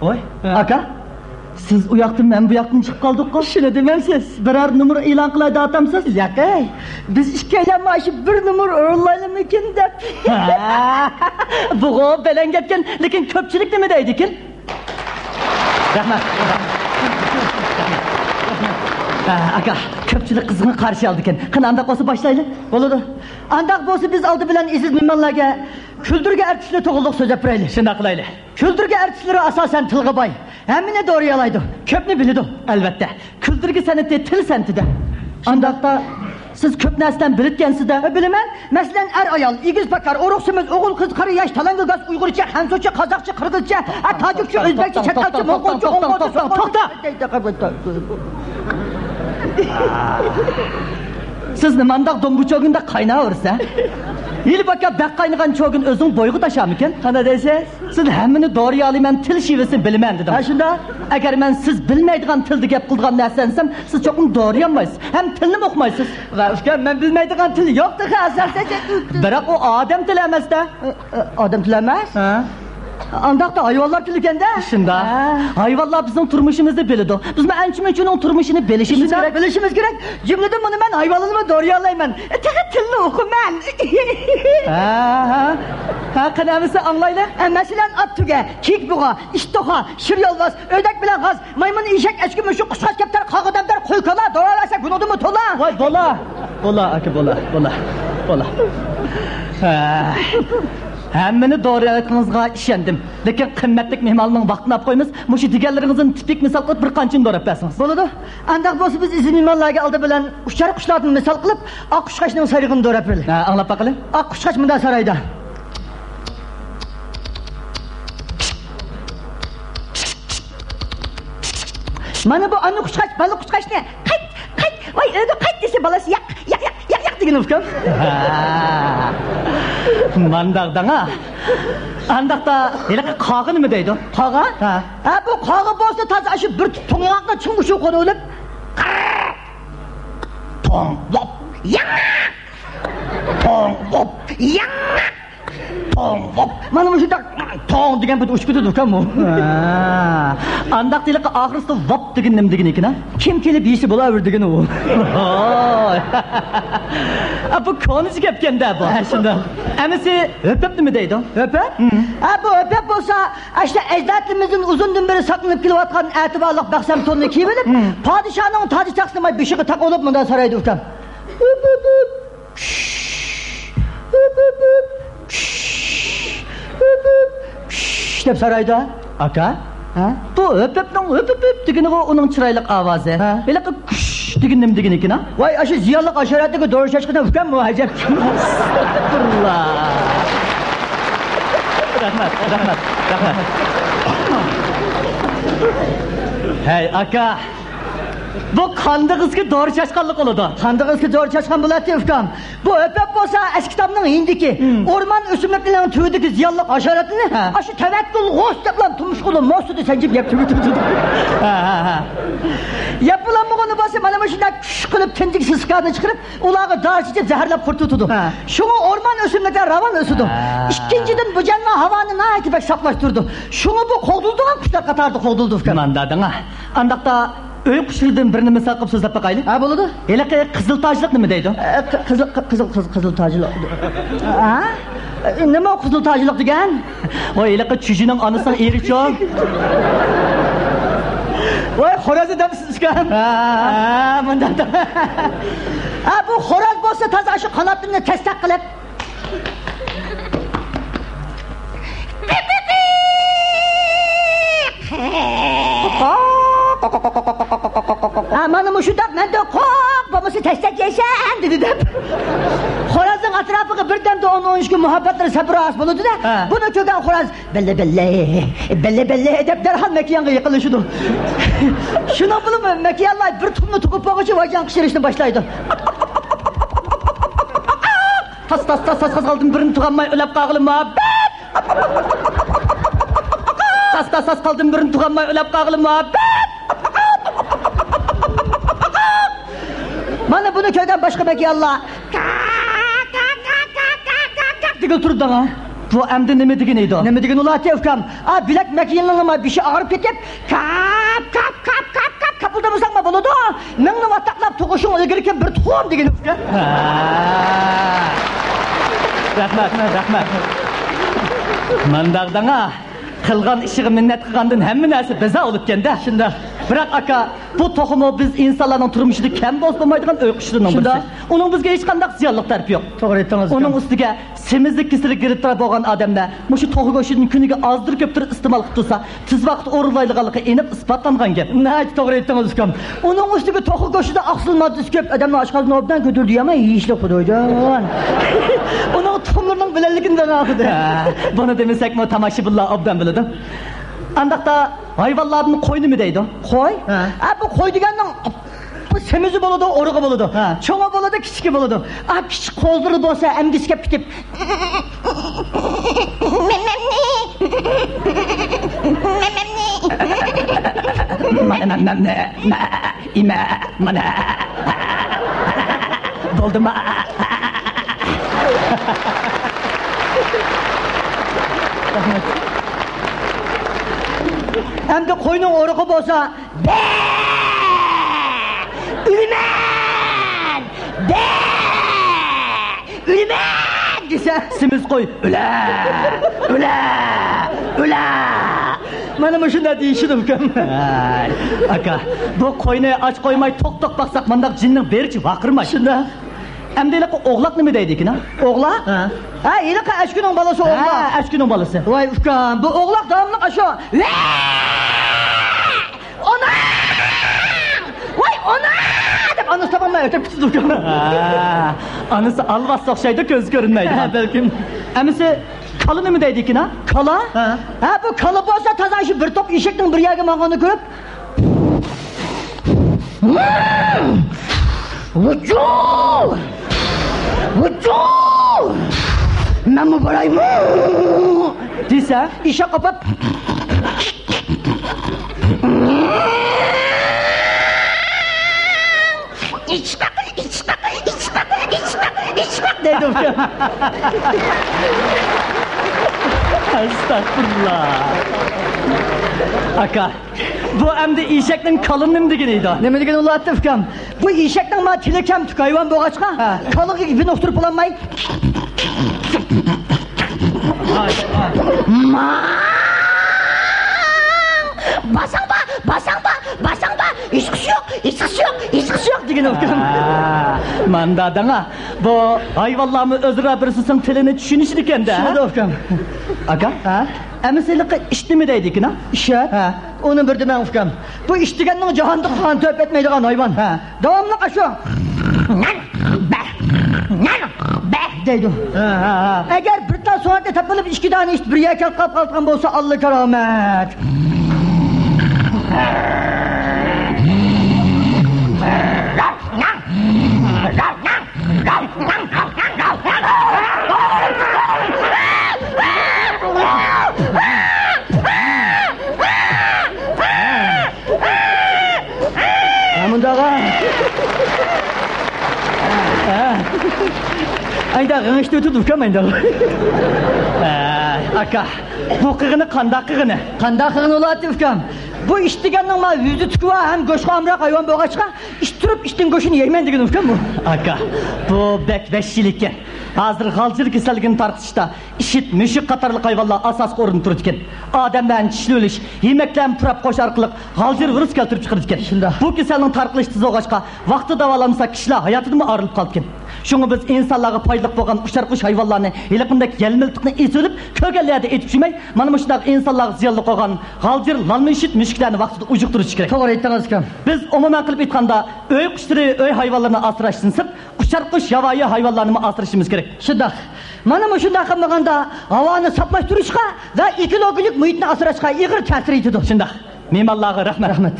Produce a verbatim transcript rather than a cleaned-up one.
ۋاي، ھە. ئاكا، سىز ئۇ ياقتىن، مەن بۇ ياقتىن چىقىپ قالدۇققۇ. شۇنى دېمەمسىز؟ بىرەر نومۇر ئېلان قىلاي دەۋاتامسىز؟ ياقەي، بىز ئىككىيلەنمۇ ئاشۇ بىر نومۇر ئورۇنلايلىمىكىن دەپ. ھە، بۇغۇ بەلەن گەپكەن، لېكىن كۆپچىلىك نېمە دەيدىكىن؟ رەھمەت. ھە، ئاكا، كۆپچىلىك قىزغىن قارشى ئالىدىكەن. قېنى، ئانداق بولسا باشلايلى. بولىدۇ. ئانداق بولسا بىز ئالدى بىلەن ئېزىز مېھمانلارغا كۈلدۈرگە ئەرتىشلەر توغرىلىق سۆزلەپ بېرەيلى. شۇنداق قىلايلى. كۈلدۈرگە ئەرتىشلىرى ئاساسەن تىلغا باي. ھەممىنى دورىيالايدۇ. كۆپنى بىلىدۇ. ئەلۋەتتە. كۈلدۈرگە سەنئىتى تىل سەنئىتىدە. شۇنداقتا سىز كۆپ نەرسىدىن بىلىدىكەنسىز-دە. بىلىمەن. مەسىلەن، ئەر-ئايال، ئېگىز-پاكار، ئورۇق-سېمىز، ئوغۇل-قىز، قېرى-ياش، تالانگا گاز، ئۇيغۇرچە، خەنزۇچە، قازاقچە، قىرغىزچە، ھە، تاجىكچە، ئۆزبەكچە، چەت ئەلچە، موڭغۇلچە، ئوڭغۇلچە، توختا، توختا، توختا. سىز نېمانداق دومبا چوگىندا قايناۋېرىسە؟ ھېلى باكا بەك قاينىغان چوگىن ئۆزۈڭ بويغا تاشامىكىن؟ قانداق دەيسىز؟ سىز ھەممىنى دورىيالايمەن، تىل شېۋىسىنى بىلىمەن دېدىڭ. ھە، شۇنداق. ئەگەر مەن سىز بىلمەيدىغان تىلدا گەپ قىلىدىغان نەرسە دېسەم، سىز چوقۇم دورىيالمايسىز. ھەم تىلنىمۇ ئۇقمايسىز. ۋە ئۇكام، مەن بىلمەيدىغان تىل يوق تېخى ئاساسەن. بىراق ئۇ ئادەم تىلى ئەمەس-دە. ئادەم تىلى ئەمەس؟ ھە. ئانداقتا ھايۋانلار تىلىكەن-دە. شۇنداق. ھە. ھايۋانلار بىزنىڭ تۇرمۇشىمىزنى بىلىدۇ. بىزمۇ ئەنچە-مۇنچىنىڭ تۇرمۇشىنى بىلىشىمىز كېرەك. بىلىشىمىز كېرەك. جۈملىدىن بۇنى مەن ھايۋانلارنىمۇ دورىيالايمەن. تېخى تىلنى ئۇقىمەن. ھە، ھە. ھە، قېنى ئەمىسە ئاڭلايلى. ئە، مەسىلەن، ئات تۆگە، كىيىك بۇغا، ئىت توخۇ، شىر يولۋاس، ئۆردەك بىلەن غاز، مايمۇن، ئېشەك، ئەچكە، مۈشۈك، قۇشقاچ، كەپتەر، قاغا، دەمدەر، قوي، كالا، دورىيالىساق بۇنىڭدىنمۇ تولا. ۋاي، بولا. بولا، ئاكا، بولا، بولا، بولا. ھە. ھەممىنى دورىيالىغىنىڭىزغا ئىشەندىم. لېكىن قىممەتلىك مېھمانلارنىڭ ۋاقتىنى ئاپ قويىمىز. مۇشۇ دېگەنلىرىڭىزدىن تىپىك مىسال قىلىپ بىر قانچىنى دوراپ بەرسىڭىز. بولىدۇ. ئانداق بولسا بىز ئېزىز مېھمانلارغا ئالدى بىلەن ئۇچار قۇشلاردىن مىسال قىلىپ، ئاق قۇشقاچنىڭ سايرىغىنىنى دوراپ بېرەيلى. ھە، ئاڭلاپ باقىلى. ئاق قۇشقاچ مۇنداق سارايدا. مانا بۇ ئانا قۇشقاچ بالا قۇشقاچنى قايت، قايت، ۋاي ئۆيگە قايت دېسە، بالىسى ياق، ياق، ياق، ياق، ياق دېگىنى ئۇكام. ھە. مانداق دەڭا. ئانداقتا ھېلىقى قاغا نېمە دەيدۇ؟ قاغا؟ ھە. ھە، بۇ قاغا بولسا تازا شۇ بىر تۇپ توڭياقنى چىڭ ئۇشۇ قويۇۋېلىپ، توڭ، ۋاپ، ياڭ! توڭ، ۋاپ، ياڭ! توڭ، ۋاپ. مانا مۇشۇنداق توڭ دېگەن پېتى ئۇچۇپ كېتىدۇ ئۇكام ئۇ. ھە. ئانداق ھېلىقى ئاخىرسىدا ۋاپ دېگەن نېمە دېگىنى ئىكەن، ھە؟ كىم كېلىپ يېسە بولاۋېرىدىگىنى ئۇ. ھوي. ئا، بۇ كونىچە گەپكەن-دە بۇ. ھە، شۇنداق. ئەمىسى ھۆپەپ نېمە دەيدۇ؟ ھۆپەپ؟ ھە، بۇ ھۆپەپ بولسا، ئاشۇ ئەجدادلىرىمىزدىن ئۇزۇندىن بېرى ساقلىنىپ كېلىۋاتقان ئەتىۋارلىق بەخسەم تونىنى كىيىۋېلىپ، پادىشاھنىڭ تاجى تەختىنى بېشىغا تاقىۋېلىپ مۇنداق سارايدۇ ئۇكام. ھۆپ، ھۆپ، ھۆپ. ھۆپ، ھۆپ، ھۆپ. ھۆپ، ھۆپ، ھۆپ دەپ سارايدۇ. ئاكا؟ ھە؟ بۇ ھۆپ، ھۆپنىڭ ھۆپ، ھۆپ، ھۆپ دېگىنىغۇ ئۇنىڭ چىرايلىق ئاۋازى. ھە؟ ھېلىقى كۈش دېگەن نېمە دېگىنى ئىكەن، ھە؟ ۋاي، ئاشۇ زىيانلىق ھاشاراتنىڭ دورا چاچقىنى ئۇكام بۇ، ئەجەب. ئەستەغپۇرۇللا. رەھمەت، رەھمەت، رەھمەت. ھەي، ئاكا. بۇ قاندىغىسكى دورا چاچقانلىق بولىدۇ. قاندىغىسكى دورا چاچقان بولاتتى ئۇكام. بۇ ھۆپەپ بولسا ئەسكى كىتابنىڭ يېنىدىكى، ھىم، ئورمان ئۆسۈملۈكلىرىنىڭ تۈۋىدىكى زىيانلىق ھاشاراتنى، ھە، ئاشۇ تەۋەككۈل غوس دەپلا تۇمشۇقىدا مۇز سۈتى سانجىپ يەپ تۈگىتىۋېتىدۇ. ھە، ھە، ھە. يەپ بولالمىغىنى بولسا مانا مۇشۇنداق كۈچ قىلىپ تىنجىكسىز سىكانى چىقىرىپ، ئۇلارغا دارى چېچىپ زەھەرلەپ قۇرۇتۇۋېتىدۇ. ھە. شۇڭا ئورمان ئۆسۈملۈكلەر راۋان ئۆسىدۇ. ھە. ئىككىنچىدىن، بۇ جانلار ھاۋانى ناھايىتى بەك ساپلاشتۇرىدۇ. شۇڭا بۇ قوغدىلىدىغان قۇشلار قاتارىدا قوغدىلىدۇ ئۇكام. مانداق دەڭا. ئانداقتا ئۆي قۇشلىرىدىن بىرنى مىسال قىلىپ سۆزلەپ باقايلى. ھە، بولىدۇ. ھېلىقى قىزىل تاجلىق نېمە دەيدۇ؟ ئە، قىزىل، قىزىل، قىزىل، قىزىل تاجلىق. ھە؟ ئە، نېمە ئۇ قىزىل تاجلىق دېگەن؟ ۋاي، ھېلىقى چۈجىنىڭ ئانىسىنىڭ ئېرىچۇ. ۋاي، خورازنى دەمسىز ئۇكام؟ ھە. ھە، مۇنداق. ھە، بۇ خوراز بولسا تازا شۇ قاناتلىرىنى تەستەك قىلىپ، ھە، مانا مۇشۇنداق مەندە قوق بولمىسا تەستەك يەيسەن دېدى دەپ. خورازنىڭ ئەتراپىغا بىردەمدە ئون، ئون ئۈچ كۈن مۇھەببەتلىرى سەپرىئاز بولىدۇ-دە، ھە، بۇنى كۆرگەن خوراز بىللە، بىللە، بىللە، بىللە دەپ دەرھال مەكىيانغا يېقىنلىشىدۇ. شۇنىڭ بىلەن مەكىيانلار بىر تۇخۇمنى تۇغۇپ بولغۇچە ۋايجان قىچقىرىشنى باشلايدۇ. تاس، تاس، تاس، تاس، تاس قالدىم، بىرنى تۇغالماي ئۆلۈپ قالغىلى مۇھەببەت. تاس، تاس، تاس قالدىم، بىرنى تۇغالماي ئۆلۈپ قالغىلى مۇھەببەت. مانا بۇنى كۆرگەن باشقا مەكىيانلار دېگىلى تۇرىدۇ داڭا. بۇ ئەمدى نېمە دېگىنى ئىدى؟ نېمە دېگىنى ئۇلاتى ئۇكام؟ ئا، بىلەك مەكىيىنىڭ بىشى ئاغرىپ كېتىپ، كاپ، كاپ، كاپ، كاپ، كاپىلدىمىساڭمۇ بولىدۇ. مىڭنى ۋاتاقلاپ تۇغۇشۇڭ ئىلگىرىكى بىر تۇخۇم دېگىنى ئۇكام. ھە. رەھمەت، رەھمەت. مانداق دەڭا، قىلغان ئىشىغا مىننەت قىلغاندىن ھەممە نەرسە بىزا بولىدىكەن-دە. شۇنداق. بىراق ئاكا، بۇ توخۇمۇ بىز ئىنسانلارنىڭ تۇرمۇشىدا كەم بولسا بولمايدىغان ئۆي قۇشلىرىنىڭ بىرسى. شۇنداق. ئۇنىڭ بىزگە ھېچقانداق زىيانلىق تەرىپى يوق. توغرا ئېيتتىڭىز، ئۇكام. ئۇنىڭ ئۈستىگە سېمىزلىك كېسىلىگە گىرىپتار بولغان ئادەملەر مۇشۇ توخۇ گۆشىدىن كۈنىگە ئازدۇر كۆپتۇر ئىستېمال قىلىپ تۇرسا، تېز ۋاقىتتا ئورۇنلايدىغانلىقى ئېنىق ئىسپاتلانغان گەپ. ناھايىتى توغرا ئېيتتىڭىز، ئۇكام. ئۇنىڭ ئۈستىگە توخۇ گۆشىدە ئاقسىل ماددىسى كۆپ، ئادەمنىڭ ئاشقازىنى ئوبدان كۆتۈرىدۇ، يامان يېيىشلىك قىلىدۇ. ئۇنىڭ تۇخۇملىرىنىڭ بىلەنلىكىنى دەڭ ئاخىرىدا. ھە، بۇنى دېمىسەكمۇ تاماشىبىنلار ئوبدان بىلىدۇ. ئانداقتا ھايۋانلاردىن قوي نېمە دەيدۇ؟ قوي؟ ھە. ھە، بۇ قوي دېگەننىڭ بۇ سېمىزى بولىدۇ، ئورۇغى بولىدۇ. ھە. چوڭى بولىدۇ، كىچىكى بولىدۇ. ئا، كىچىك قوزىلىرى بولسا ئەمگىسى كەپ كېتىپ، مەمەمنى، مەمەمنى. مانا مەمەمنى، مە، ئىمە، مانا. بولدىما؟ ئەمدى قوينىڭ ئورۇقى بولسا، بە! ئۆلىمەن! بە! ئۆلىمەن! دېسە، سېمىز قوي، ئۆلە! ئۆلە! ئۆلە! مانا مۇشۇنداق دېيىشىدۇ، ئۇكام. ھەي، ئاكا، بۇ قوينى ئاچ قويماي توق-توق باقساق، مانداق جىننىڭ بېرىچە ۋارقىرىماي. شۇنداق. ئەمدى ھېلىقى ئوغلاق نېمە دەيدىكىن، ھە؟ ئوغلاق؟ ھە. ھە، ھېلىقى ئەشكىنىڭ بالىسى ئوغلاق. ھە، ئەشكىنىڭ بالىسى. ۋاي ئۇكام، بۇ ئوغلاق داۋاملىق ئاشۇ، ۋە! ئانا! ۋاي ئانا! دەپ ئانىسى تاپالماي ئۆتۈپ كېتىدۇ ئۇكام. ھە، ئانىسى ئالۋاستى ئوخشايدۇ، كۆزى كۆرۈنمەيدۇ. ھە، بەلكىم. ئەمىسى كالا نېمە دەيدىكىن، ھە؟ كالا؟ ھە. ھە، بۇ كالا بولسا تازا شۇ بىر توپ ئېشەكنىڭ بىر يەرگە ماڭغىنىنى كۆرۈپ، ۋۇجۇ! ۋۇجۇ! مەنمۇ بارايمۇ؟ دېسە، ئېشەك قاپاپ. ئىچقاق، ئىچقاق، ئىچقاق، ئىچقاق، ئىچقاق دەيدۇ. ئەستەغپۇرۇللا. ئاكا، بۇ ئەمدى ئېشەكنىڭ كالىنى نېمە دېگىنى ئىدى؟ نېمە دېگىنى بولاتتى، ئۇكام؟ بۇ ئېشەكنىڭ ما تىلى كەم، تۈك ھايۋان بولغاچقا، ھە، كالىغا گېپىنى ئۇقتۇرۇپ بولالماي، ماڭ! باساڭ بار، باساڭ بار، باساڭ بار! ھېچقىسى يوق، ھېچقىسى يوق، ھېچقىسى يوق دېگىنى، ئۇكام. ھە، ماندا دەڭا. بۇ ھايۋانلارمۇ ئۆزئارا بىر-بىرسىنىڭ تىلىنى چۈشىنىشىدىكەن-دە. شۇنداق، ئۇكام. ئاكا؟ ھە؟ ئەمىسە ھېلىقى ئىت نېمە دەيدىكىن، ھە؟ ئىت؟ ھە. ئۇنى بىر دېمەڭ، ئۇكام. بۇ ئىت دېگەننىڭ جاھاندا قىلغان تۆپ ئەتمەيدىغان ھايۋان. ھە. داۋاملىق ئاشۇ. بەھ، بەھ دەيدۇ. ھە، ھە، ھە. ئەگەر بىر تال سۆڭەكنى تاپىلىپ، ئىككى دانە ئىت بىر يەرگە كېلىپ قاپقالغان بولسا، ئاللا كارامەت. ھە، مۇنداق، ھە. ھە. ئايدا غىڭشتى ئۆتىدۇ، ئۇكام، ئايدا. ھە، ئاكا، بۇ قىغىنى قانداق قىغىنى؟ قانداق قىغىنى بولاتتى، ئۇكام؟ بۇ ئىت دېگەننىڭ ما يۈزى تۈكى بار ھەم گۆشىگە ئامراق ھايۋان بولغاچقا، ئىت تۇرۇپ ئىتنىڭ گۆشىنى يەيمەن دېگەن، ئۇكام، بۇ. ئاكا، بۇ بەك ۋەھشىيلىككەن. ھازىر غالجىر كېسەللىكىنى تارقىتىشتا ئىشىك، مۈشۈك قاتارلىق ھايۋانلار ئاساسلىق ئورۇندا تۇرىدىكەن. ئادەملەرنى چىشلىۋېلىش، يېمەكلەرنى پۇراپ قوش ئارقىلىق غالجىر ۋىرۇس كەلتۈرۈپ چىقىرىدىكەن. شۇنداق. بۇ كېسەلنىڭ تارقىلىشى تېز بولغاچقا، ۋاقتىدا داۋالانمىسا، كىشىلەر ھاياتىدىنمۇ ئايرىلىپ قالىدىكەن. شۇڭا بىز ئىنسانلارغا پايدىلىق بولغان ئۇچار قۇش ھايۋانلارنى ھېلىقىندەك يەل مىلتىقنى ئېسىۋېلىپ، كۆرگەن يەردە ئېتىپ چۈشمەي، مانا مۇشۇنداق ئىنسانلارغا زىيانلىق بولغان غالجىر، لالما ئىشىت، مۈشۈكلەرنى ۋاقتىدا ئۇجۇقتۇرۇش كېرەك. توغرا ئېيتتىڭىز، ئۇكام. بىز ئومۇمەن قىلىپ ئېيتقاندا، ئۆي قۇشلىرى، ئۆي ھايۋانلىرىنى ئاسراشتىن سىرت، ئۇچار قۇش، ياۋايى ھايۋانلارنىمۇ ئاسرىشىمىز كېرەك. شۇنداق. مانا مۇشۇنداق قىلمىغاندا، ھاۋانى ساپلاشتۇرۇشقا ۋە ئېكولوگىيەلىك مۇھىتنى ئاسراشقا ئېغىر تەسىر يېتىدۇ. شۇنداق. مېھمانلارغا رەھمەت. رەھمەت.